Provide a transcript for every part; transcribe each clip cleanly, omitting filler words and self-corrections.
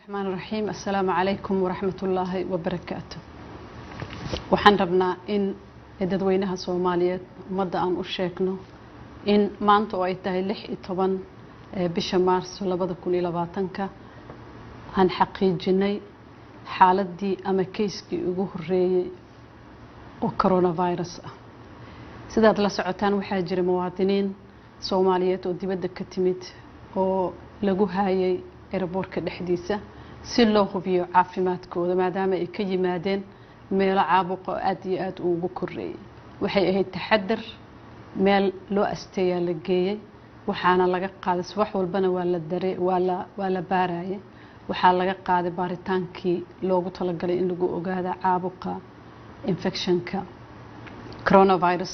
Raxmaan raxiim. Assalaamu calaykum waraxmatullaahi wabarakaatu. Waxaan rabnaa in dadweynaha Soomaaliyeed, ummadda aan u sheegno in maanta oo ay tahay 16 bisha Maarso 2020-ka aan xaqiijinay xaaladdii ama kayskii ugu horreeyey oo coronavirus ah. Sidaad la socotaan, waxaa jira muwaadiniin Soomaaliyeed oo dibadda ka timid oo lagu haayay airportka dhexdiisa si loo hubiyo caafimaadkooda, maadaama ay ka yimaadeen meelo caabuqa oo aada iyo aada ugu koreeyay. Waxay ahayd taxadar, meel loo asteeyaa la geeyey, waxaana laga qaaday subax walbana waa la dare waa la baarayay. Waxaa laga qaaday baaritaankii loogu talagalay in lagu ogaado caabuqa infectionka coronavirus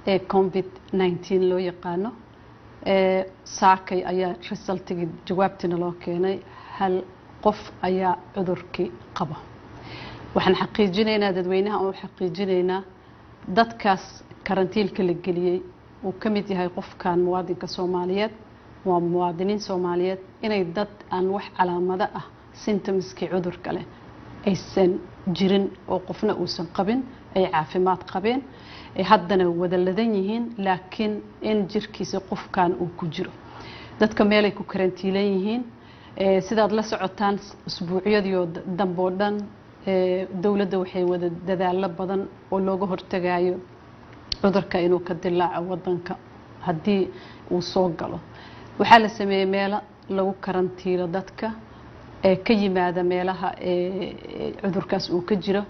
ee COVID-19 loo yaqaano. Saakay ayaa resultigii, jawaabtiina loo keenay. Hal qof ayaa cudurkii qaba. Waxaan xaqiijinaynaa, dadweynaha oo xaqiijinaynaa, dadkaas karantiilka la geliyey uu ka mid yahay qofkan muwaadinka Soomaaliyeed, waa muwaadiniin Soomaaliyeed, inay dad aan wax calaamado ah, symptomskii cudurka leh aysan jirin oo qofna uusan qabin, ay caafimaad qabeen, ay haddana wada ladan yihiin, laakiin in jirkiisa qofkan uu ku jiro. Dadka meelay ku karantiilan yihiin. Sidaad la socotaan, usbuucyadii oo dambe oo dhan dowladda waxay wada dadaalo badan oo looga hortagayo cudurka inuu ka dilaaco wadanka. Haddii uu soo galo, waxaa la sameeyey meelo lagu karantiilo dadka ee ka yimaada meelaha cudurkaas uu ka jiro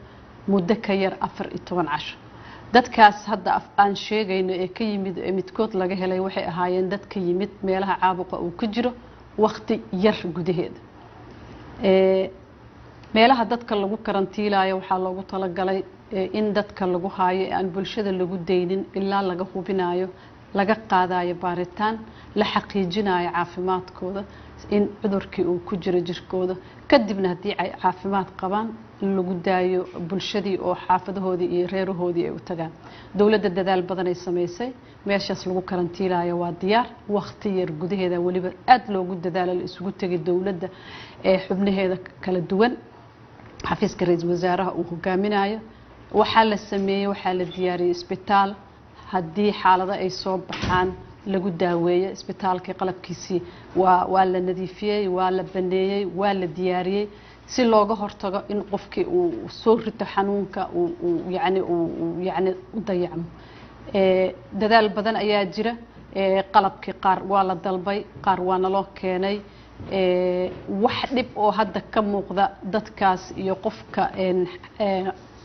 muddo ka yar 14 casho. Dadkaas hadda aan sheegayno ee ka yimid ee midkood laga helay waxay ahaayeen dad ka yimid meelaha caabuqa uu ka jiro wakhti yar gudaheeda. Meelaha dadka lagu karantiilayo waxaa loogu talagalay in dadka lagu haayo ee aan bulshada lagu daynin ilaa laga hubinayo, laga qaadayo baaritaan, la xaqiijinayo caafimaadkooda in cudurkii uu ku jiro jirkooda. Kadibna haddii ay caafimaad qabaan, lagu daayo bulshadii oo xaafadahoodii iyo reerahoodii ay u tagaan. Dowladda dadaal badan ay samaysay. Meeshaas lagu karantiilayo waa diyaar. Wakhti yar gudaheeda weliba aada loogu dadaalo, la isugu tegay dowladda ee xubnaheeda kala duwan, xafiiska ra-iisul wasaaraha uu hogaaminayo. Waxaa la sameeyey, waxaa la diyaariyey isbitaal haddii xaalado ay soo baxaan lagu daaweeyo. Isbitaalkii qalabkiisii waa la nadiifiyey, waa la baneeyey, waa la diyaariyey si looga hortago in qofkii uu soo rito xanuunka uu yani uu yani u dayacmo. Dadaal badan ayaa jira. Qalabkii qaar waa la dalbay, qaar waa naloo keenay. Wax dhib oo hadda ka muuqda dadkaas iyo qofka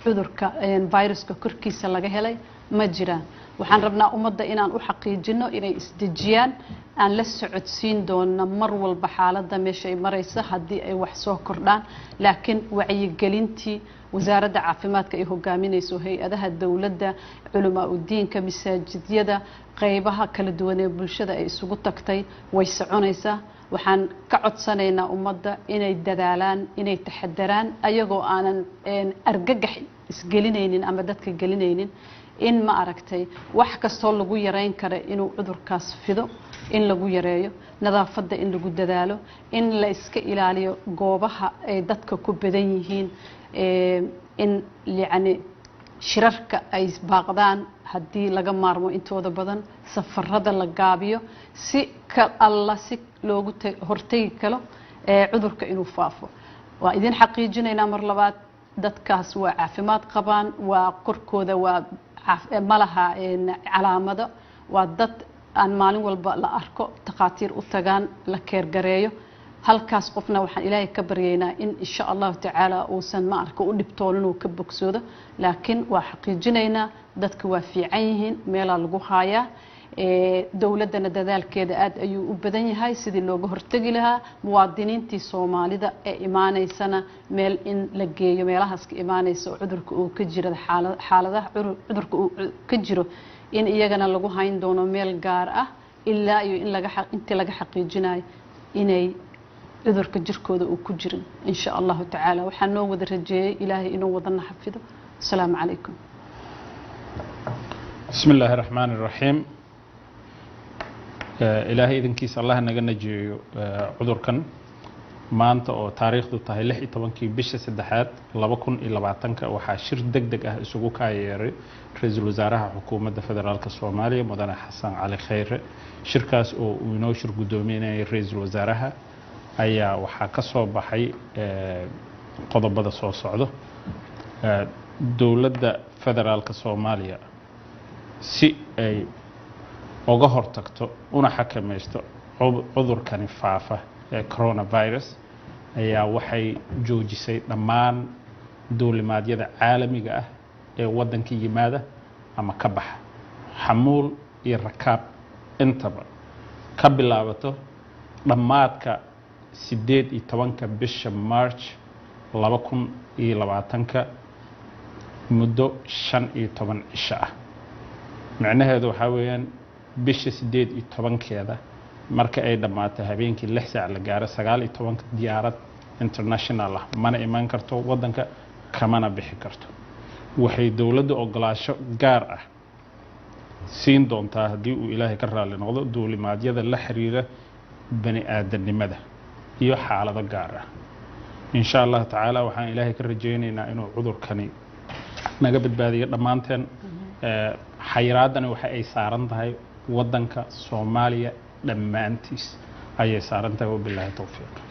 cudurka viruska korkiisa laga helay ma jiraan. Waxaan rabnaa ummadda inaan u xaqiijino inay isdejiyaan. Aan la socodsiin doona mar walba xaaladda meesha ay maraysa haddii ay wax soo kordhaan, laakiin wacyigelintii wasaaradda caafimaadka ay hogaaminayso, hay-adaha dowladda, culamaa udiinka, masaajidyada, qeybaha kala duwan ee bulshada ay isugu tagtay way soconaysaa. Waxaan ka codsanaynaa ummadda inay dadaalaan, inay taxadaraan, ayagoo aanan argagax isgelinaynin ama dadka gelinaynin, in ma aragtay wax kastoo lagu yareyn kara inuu cudurkaas fido in lagu yareeyo, nadaafadda in lagu dadaalo, in la iska ilaaliyo goobaha ay dadka ku badan yihiin, in yacni shirarka ay baaqdaan haddii laga maarmo intooda badan, safarada la gaabiyo, si ka alla si loogu hortegi karo cudurka inuu faafo. Waa idin xaqiijinaynaa mar labaad, dadkaas waa caafimaad qabaan, waa korkooda waa ma laha calaamado. Waa dad aan maalin walba la arko, takhaatiir u tagaan, la keergareeyo. Halkaas qofna waxaan Ilaahay ka baryaynaa in insha Allahu tacaala uusan ma arka u dhibtoonin uu ka bogsoodo, laakiin waa xaqiijinaynaa dadka waa fiican yihiin, meelaa lagu haayaa. Dowladdana dadaalkeeda aad ayuu u badan yahay sidii looga hortegi lahaa. Muwaadiniintii Soomaalida ee imaaneysana meel in la geeyo meelahaas ka imaaneysa oo cudurka uu ka jiro, xaaladaha cudurka uu ka jiro, in iyagana lagu hayn doono meel gaar ah ilaa iyo in laga intii laga xaqiijinayo inay cudurka jirkooda uu ku jirin, insha Allahu tacaala. Waxaa noo wada rajeeyey Ilaahay inuu wadana xafido. Asalaamu calaykum. Bismi illaahi raxmaani raxiim. Ilaahay idinkiisa allah naga najiyeeyo cudurkan. Maanta oo taariikhdu tahay 16-kii bisha saddexaad 2020-ka, waxaa shir deg deg ah isugu kaayeeray ra-iisul wasaaraha Xukuumadda Federaalka Soomaaliya, Mudane Xasan Cali Khayre. Shirkaas oo uu inoo shir guddoominayay ra-iisul wasaaraha ayaa waxaa ka soo baxay qodobada soo socdo. Dowladda Federaalka Soomaaliya, si ay uga hortagto una xakamaysto cudurkani faafa ee coronavirus, ayaa waxay joojisay dhammaan duulimaadyada caalamiga ah ee waddanka yimaada ama ka baxa, xamuul iyo rakaab intaba, ka bilaabato dhammaadka 18-ka bisha March 2020-ka, muddo 15 cisho ah. Micnaheedu waxaa weeyaan, bisha 18-keeda marka ay dhammaato, habeenkii 6 saac la gaaro, 19-ka, diyaarad international ah mana iman karto waddanka, kamana bixi karto. Waxay dowladda ogolaasho gaar ah siin doontaa, haddii uu Ilaahay ka raali noqdo, duulimaadyada la xiriira bani aadamnimada iyo xaalado gaar ah, insha Allahu tacaala. Waxaan Ilaahay ka rajaynaynaa inuu cudurkani naga badbaadiyo dhammaanteen. Xayiraadani waxa ay saaran tahay waddanka Soomaaliya dhammaantiis ayay saaran tahay. Wabilaahi towfiiq.